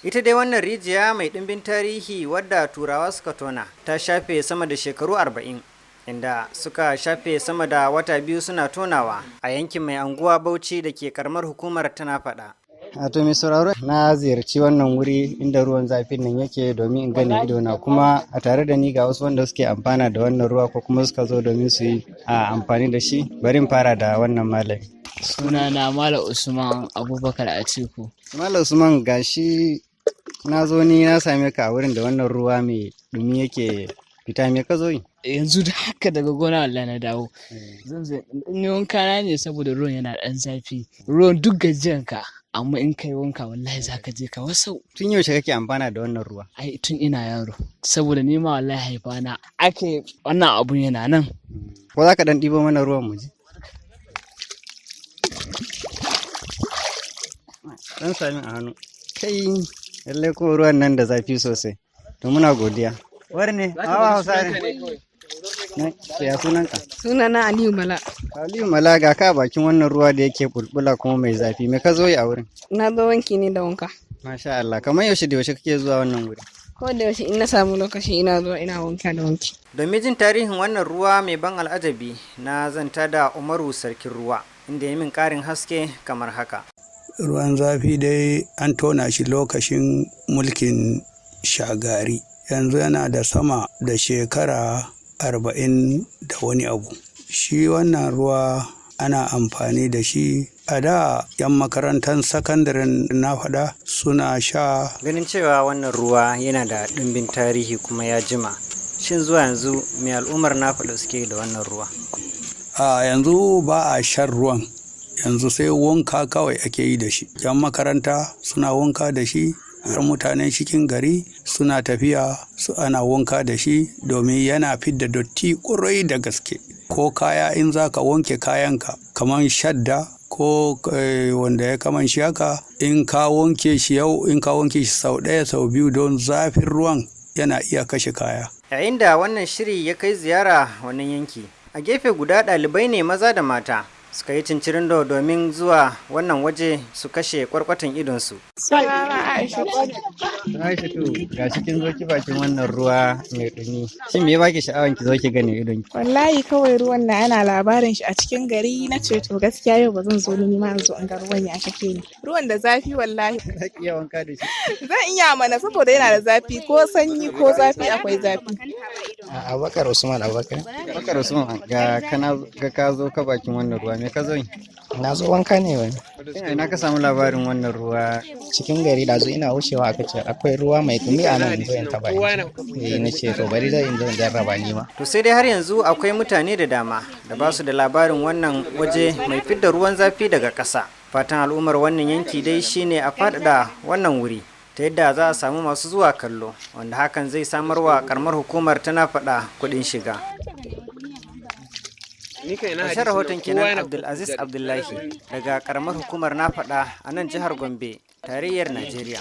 Ita dai wannan rijiya mai ɗimbin tarihi wadda Turawa suka tona ta shafe sama da shekaru 40, inda suka shafe sama da wata 2 suna tonawa a yankin Mai Anguwa Bauchi da ke karamar hukumar ta Nafada. A to, mai sauraro, na ziyarci wannan wuri inda ruwan zafin nan yake domin in gane idona, kuma a tare da ni ga wasu wanda suke amfana da wannan ruwa ko kuma suka zo domin su yi amfani da shi. Bari in fara da wannan malami. Sunana Malam Usman Abubakar Atiku. Malam Usman, gashi na zo ni na same ka a wurin da wannan ruwa mai dumi yake fita. Me ka zo yi? Yanzu da haka daga gona Allah na dawo. Zan zo in yi wanka na ne saboda ruwan yana ɗan zafi. Ruwan duk gajiyanka, amma in kai wanka, wallahi za ka je ka wasau. Tun yaushe kake amfana da wannan ruwa? Ai tun ina yaro, saboda ni ma wallahi haifa na ake wannan abun yana nan. Ko za ka ɗan ɗibo mana ruwan mu ji? Ɗan sami a hannu. Kai, lallai ko ruwan nan da zafi sosai. To, muna godiya. Wani ne? Awa Hausa ne. Ya sunanka? Sunana Aliyu Bala. Aliyu Mala, ga ka a bakin wannan ruwa da yake bulbula kuma mai zafi. Me ka zo yi a wurin? Na zo wanki ne da wanka. Masha Allah, kamar yaushe da yaushe kake zuwa wannan wuri? Ko da yaushe in na samu lokaci ina zuwa ina wanka da wanki. Domin jin tarihin wannan ruwa mai ban al'ajabi, na zanta da Umaru Sarkin Ruwa, inda ya min ƙarin haske kamar haka. Ruwan zafi dai an tona shi lokacin mulkin Shagari. Yanzu yana da sama da shekara 40 da wani abu. Shi wannan ruwa ana amfani da shi a da 'yan makarantar sakandaren Nafada suna sha. Ganin cewa wannan ruwa yana da ɗimbin tarihi kuma ya jima, shin zuwa yanzu mai al'ummar Nafada suke da wannan ruwa? A yanzu ba a shan ruwan, yanzu sai wanka kawai ake yi da shi. 'Yan makaranta suna wanka da shi, har mutanen cikin gari suna tafiya su ana wanka da shi, domin yana fidda dotti ƙwarai da gaske. Ko kaya, in za ka wanke kayanka kamar shadda ko wanda ya kaman shi haka, in ka wanke shi yau, in ka wanke shi sau ɗaya, sau biyu, don zafin ruwan yana iya kashe kaya. Yayin da wannan shiri ya kai ziyara wannan yanki, a gefe guda ɗalibai ne maza da mata suka yi cincirindo domin zuwa wannan waje su kashe kwarkwatan idonsu. Sunana Aisha. Aisha, to ga shi kin zo ki bakin wannan ruwa mai dumi. Shin me ya baki sha'awan ki zo ki gane idon ki? Wallahi kawai ruwan na ana labarin shi a cikin gari, na ce to gaskiya yau ba zan zo ni ma in zo in ga ruwan ya kake ni. Ruwan da zafi wallahi. Za ki iya wanka da shi? Zan iya mana, saboda yana da zafi, ko sanyi ko zafi akwai zafi. Abubakar Usman Abubakar. Bakar Usman, ga kana ga ka zo ka bakin wannan ruwa, me ka zo yi? Na zo wanka ne wani. Shin a ina ka samu labarin wannan ruwa? Cikin gari da zo ina wucewa aka ce akwai ruwa mai dumi a nan, in zo in taba. Eh, na ce to bari zai in zo in jarraba ni ma. To sai dai har yanzu akwai mutane da dama da ba su da labarin wannan waje mai fidda ruwan zafi daga ƙasa. Fatan al'ummar wannan yanki dai shine a faɗaɗa wannan wuri ta yadda za a samu masu zuwa kallo, wanda hakan zai samarwa karamar hukumar ta Nafada kuɗin shiga. Ƙarshen rahoton kenan. Abdulaziz Abdullahi daga karamar hukumar Nafada a nan jihar Gombe, tarayyar Najeriya.